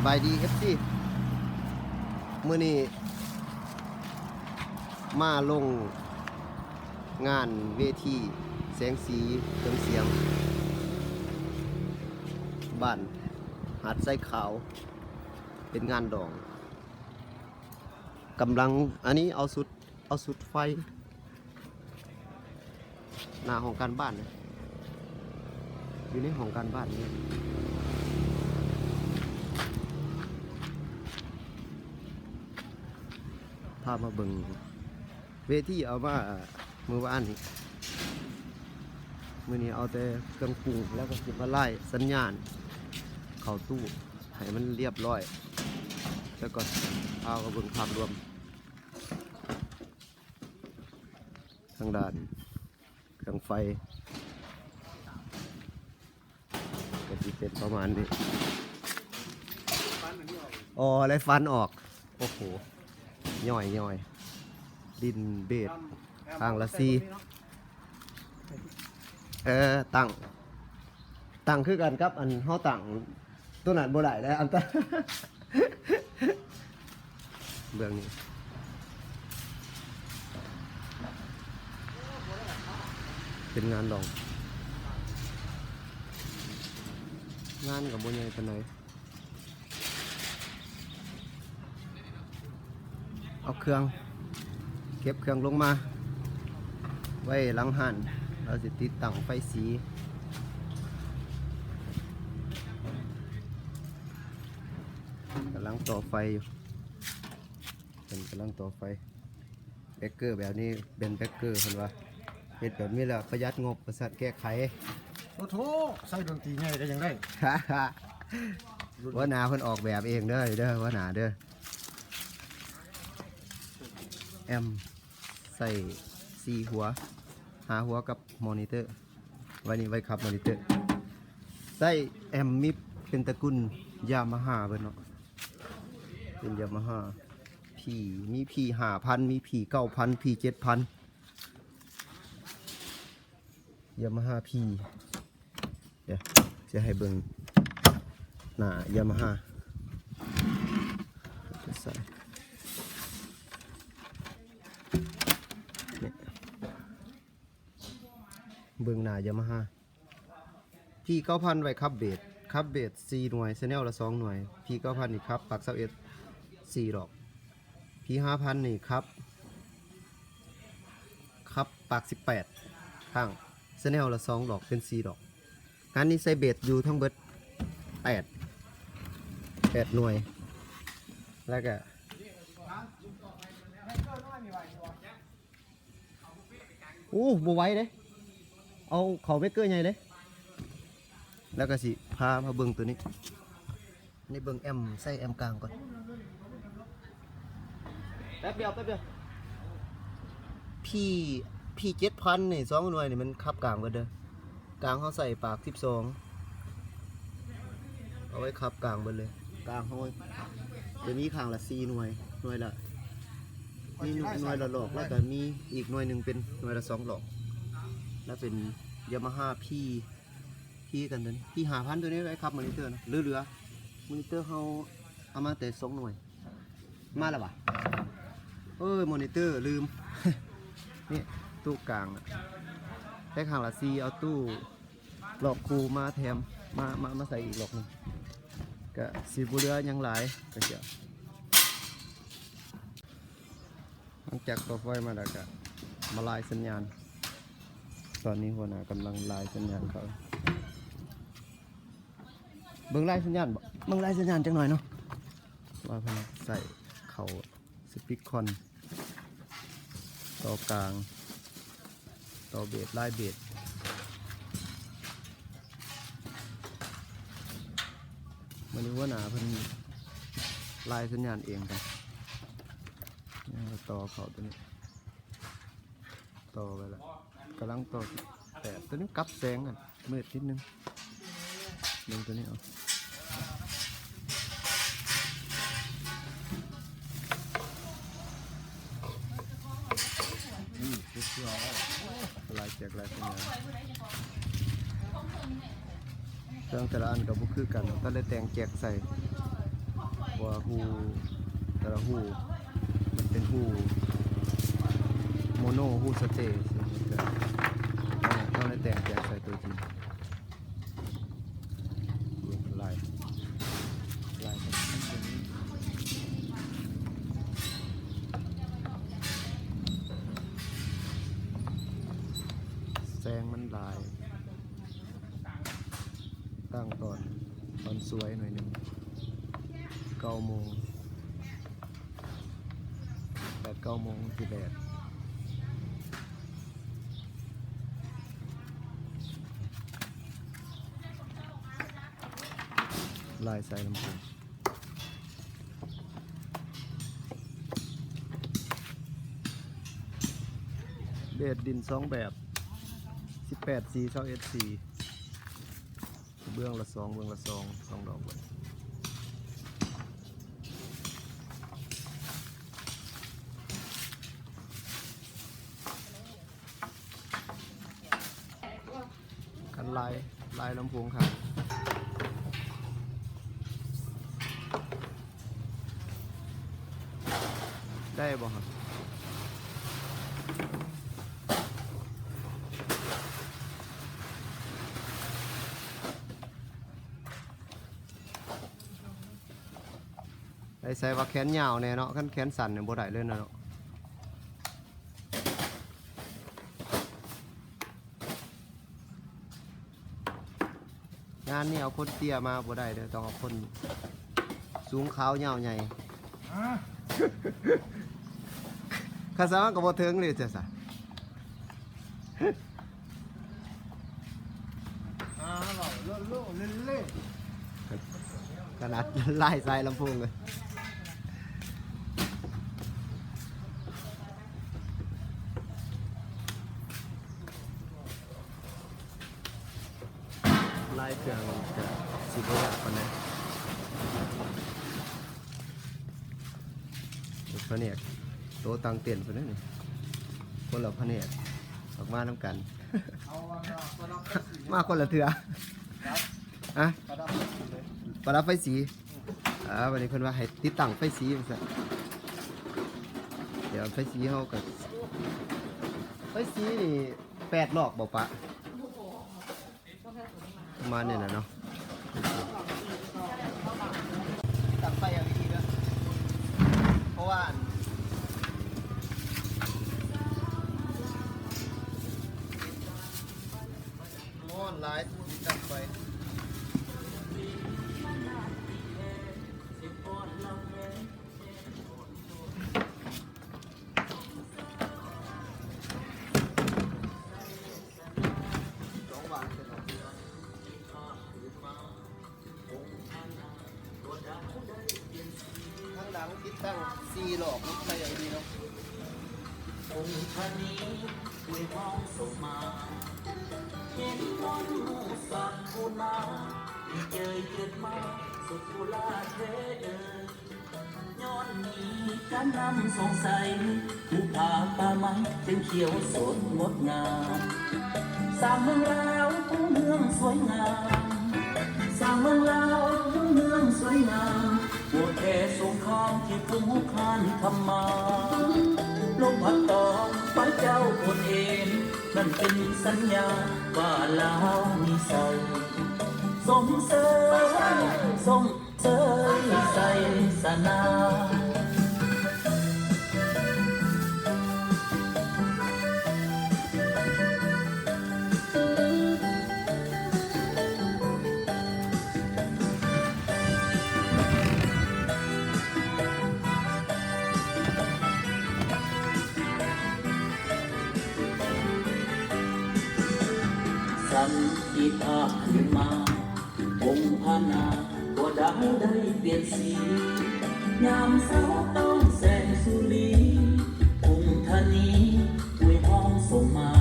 ບາຍດີ ເອັຟຊີ ມື້ນີ້ມາລົງງານເວທີແສງສີເຄື່ອງສຽງ ບ້ານຫາດຊາຍຂາວ ເປັນງານດອງ ກຳລັງ ອັນນີ້ເອົາຊຸດ ເອົາຊຸດໄຟ ໜ້າຫ້ອງການບ້ານນະ ຢູ່ໃນຫ້ອງການບ້ານນີ້ ພາມາເບິ່ງເວທີ ເອົາມາມື້ວານນີ້ ມື້ນີ້ເອົາແຕ່ເຄື່ອງປຸງ ແລ້ວກໍຊິມາລາຍສັນຍານເຂົ້າຕູ້ໃຫ້ມັນລຽບລ້ອຍ ແລ້ວກໍພາມາເບິ່ງພາບລວມ ທາງດ້ານເຄື່ອງໄຟ ກໍຊິເປັນປະມານນີ້ ອໍ ໄດ້ຟັນອອກ ໂອ້ໂຫ ຍ່ອຍໆ ດິນເບດ ຂ້າງລະສີ່ ເອີ ຕັ້ງ ຕັ້ງຄືກັນກັບອັນເຮົາຕັ້ງ ໂຕນັ້ນບໍ່ໄດ້ແລ້ວ ອັນຕະ ເບື້ອງນີ້ເປັນງານດອງ ງານກໍບໍ່ໃຫຍ່ປານໃດ ເອົາເຄື່ອງ ເກັບເຄື່ອງລົງມາໄວ້ຫຼັງຮ້ານ ລາວຊິຕິດຕັ້ງໄຟສີ ກຳລັງຕໍ່ໄຟຢູ່ ເພິ່ນກຳລັງຕໍ່ໄຟ ເບເກີແບບນີ້ເປັນເບເກີ ເພິ່ນວ່າ ເຮັດແບບນີ້ແລ້ວປະຢັດງົບ ວ່າຊັ້ນ ແກ້ໄຂ ໂອ້ໂທ້ ໃສ່ດົນຕີໃຫຍ່ກໍຍັງໄດ້ ຫົວໜ້າເພິ່ນອອກແບບເອງເດີ ເດີ ຫົວໜ້າເດີ ແອມ ໃສ່ສີ່ຫົວ ຫ້າຫົວກັບມໍນິເຕີ ໄວ້ນີ້ໄວ້ຂັບມໍນິເຕີ ໃຊ້ແອມມິບເປັນຕະກຸນຢາມາຮ່າເບິດເນາະ ເປັນຢາມາຮ່າ ພີ ມີພີຫ້າພັນ ມີພີເກົ້າພັນ ພີເຈັດພັນ ຢາມາຮ່າພີ ດຽວຊິໃຫ້ເບິ່ງໜ້າຢາມາຮ່າ ໃສ່ ນີ້ ເບິ່ງໜ້າຢາມາຮ່າ ພີເກົ້າພັນໄວ້ຂັບເບດ ຂັບເບດສີ່ໜ່ວຍ ແຊນແນວລະສອງໜ່ວຍ ພີເກົ້າພັນນີ້ຂັບປາກຊາວເອັດສີ່ດອກ ພີຫ້າພັນນີ້ຂັບ ຂັບປາກສິບແປດຂ້າງ ແຊນແນວລະສອງດອກ ເປັນສີ່ດອກ ງານນີ້ໃສ່ເບດຢູ່ທັງເບິດແປດ ແປດໜ່ວຍ ແລ້ວກະ ໂອ້ ບໍ່ໄຫວເດ້ ເອົາເຂົ້າເບເກີໃຫຍ່ເດ້ ແລ້ວກະຊິພາມາເບິ່ງໂຕນີ້ ນີ້ເບິ່ງແອມ ໃສ່ແອມກາງກ່ອນ ແປັບດຽວ ແປັບດຽວ ພີ ພີເຈັດພັນນີ້ ສອງໜ່ວຍນີ້ມັນຂັບກາງເບິດເດີ ກາງເຮົາໃສ່ປາກສິບສອງ ເອົາໄວ້ຂັບກາງເບິດເລີຍ ກາງເຮົາຈະມີຂ້າງລະສີ່ໜ່ວຍ ໜ່ວຍລະ ມີໜ່ວຍລະດອກ ແລ້ວກະມີອີກໜ່ວຍໜຶ່ງເປັນໜ່ວຍລະສອງດອກ ແລ້ວເປັນຢາມາຮ່າພີ ພີກັນໂຕນີ້ ພີຫ້າພັນໂຕນີ້ໄວ້ຂັບມໍນິເຕີນະ ເຫຼືອໆ ມໍນິເຕີເຮົາເອົາມາແຕ່ສອງໜ່ວຍ ມາແລ້ວຫວາ ເອີ ມໍນິເຕີລືມ ນີ້ຕູ້ກາງ ໃຊ້ຂ້າງລະສີ່ ເອົາຕູ້ລອກຄູ່ມາແຖມ ມາ ມາ ມາໃສ່ອີກລອກໜຶ່ງ ກະຊິບໍ່ເຫຼືອຫຍັງຫຼາຍ ກະຊິ ຫຼັງຈາກຕໍ່ໄຟມາແລ້ວກະມາລາຍສັນຍານ ຕອນນີ້ຫົວໜ້າກຳລັງລາຍສັນຍານເຂົ້າ ເບິ່ງລາຍສັນຍານບໍ່ ເບິ່ງລາຍສັນຍານຈັກໜ່ອຍເນາະ ວ່າເພິ່ນໃສ່ເຂົ້າສະປີກຄອນ ຕໍ່ກາງ ຕໍ່ເບດ ລາຍເບດ ມື້ນີ້ຫົວໜ້າເພິ່ນລາຍສັນຍານເອງໄປ ຍັງບໍ່ຕໍ່ເຂົ້າໂຕນີ້ ຕໍ່ໄປລະ ກຳລັງຕໍ່ ແຕ່ໂຕນີ້ກັບແສງຫັ້ນ ມືດນິດໜຶ່ງ ເບິ່ງໂຕນີ້ເອົາ ອືມ ລາຍແຈກລາຍສັນຍານ ເຄື່ອງແຕ່ລະອັນກໍບໍ່ຄືກັນ ຕ້ອງໄດ້ແຕ່ງແຈກໃສ່ ວ່າຮູແຕ່ລະຮູມັນເປັນຮູໂມໂນ ຮູສະເຕ ເຮົາເລີຍແຕ່ງແຕ່ງໃສ່ໂຕຈິງ. ລາຍ ລາຍ ແສງມັນຫຼາຍ ຕັ້ງຕອນ ຕອນສວຍໜ້ອຍໜຶ່ງ ເກົ້າໂມງ ແປດເກົ້າໂມງ ຊິແດດ ລາຍສາຍລຳໂພງ ເບດດິນສອງແບບ ສິບແປດສີ ຊາວເອັດສີ ເບື້ອງລະສອງ ເບື້ອງລະສອງ ສອງດອກເວີຍ. ຄັນລາຍ ລາຍລຳໂພງຂ້າງ ໄດ້ບໍ່ຄັບ? ໄດ້ໃສ່ວ່າແຂນຍາວແດ່ເນາະ ຄັນແຂນສັ້ນນີ້ບໍ່ໄດ້ເລີຍເນາະ. ງານນີ້ເອົາຄົນເຕ້ຍມາບໍ່ໄດ້ເດີ ຕ້ອງເອົາຄົນສູງຂາວຍາວໃຫຍ່. ຮະ? ຄັນຊັ້ນມັນກໍບໍ່ເຖິງເລີຍ ຈັ່ງຊັ້ນ. ອ່າ ເວົ້າໂລດໆ ເລ່ນໆ ຂະໜາດລາຍສາຍລຳໂພງເລີຍ. ລາຍເຄື່ອງກະຊິບໍ່ຍາກປານໃດ. ພະແນກໂຕຕັ້ງເຕັ້ນພຸ້ນເດ້ນີ້ ຄົນລະພະແນກອອກມານຳກັນ ມາຄົນລະເທື່ອ. ຮະ? ປະດັບໄຟສີເລີຍ ປະດັບໄຟສີ. ອືມ ອ່າ ບັດນີ້ເພິ່ນວ່າໃຫ້ຕິດຕັ້ງໄຟສີວ່າຊັ້ນ. ດຽວໄຟສີເຮົາກໍ ໄຟສີນີ້ແປດລອກບໍ່ປະ? ປະມານນີ້ແຫຼະເນາະ. ຕັ້ງໄຟ ແອລ ອີ ດີ ເດີ ເພາະວ່າອັນ ຮ້ອນຫຼາຍ ຕ້ອງຕັ້ງໄຟ. ທາງຫຼັງຕິດຕັ້ງສີ່ລອກເນາະ ໃສ່ໃຫ້ດີເນາະ. ຍ້ອນມີການນຳສົ່ງໃສ ຜູຜາປ່າໄມ້ຈຶ່ງຂຽວສົດງົດງາມ. ສາວເມືອງລາວ ເມືອງສວຍງາມ ສາວເມືອງລາວ ເມືອງສວຍງາມ ບໍ່ແພ້ສົງຄາມທີ່ກຸງຮຸກຮານຄຳມາ. ລົມພັດຕອນ ຟ້າເຈົ້າໂພນເອນ ນັ້ນເປັນສັນຍາວ່າລາວມີໄຊ. ຊົມເຊີຍ ຊົມ ເຊີຍໄຊຊະນາ. ສັນຕິພາບຄືມາ ອົງພະນາກໍດາວໄດ້ປ່ຽນສີ ຍາມເຊົ້າຕ້ອງແສງສຸລີ ກຸງທະນີອວຍຮອງສົມມາ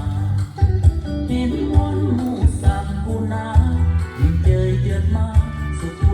ເຫັນມ່ວນໝູ່ສັກກຸນາ ເຈີຍເຈີດມາ ສຸຂູ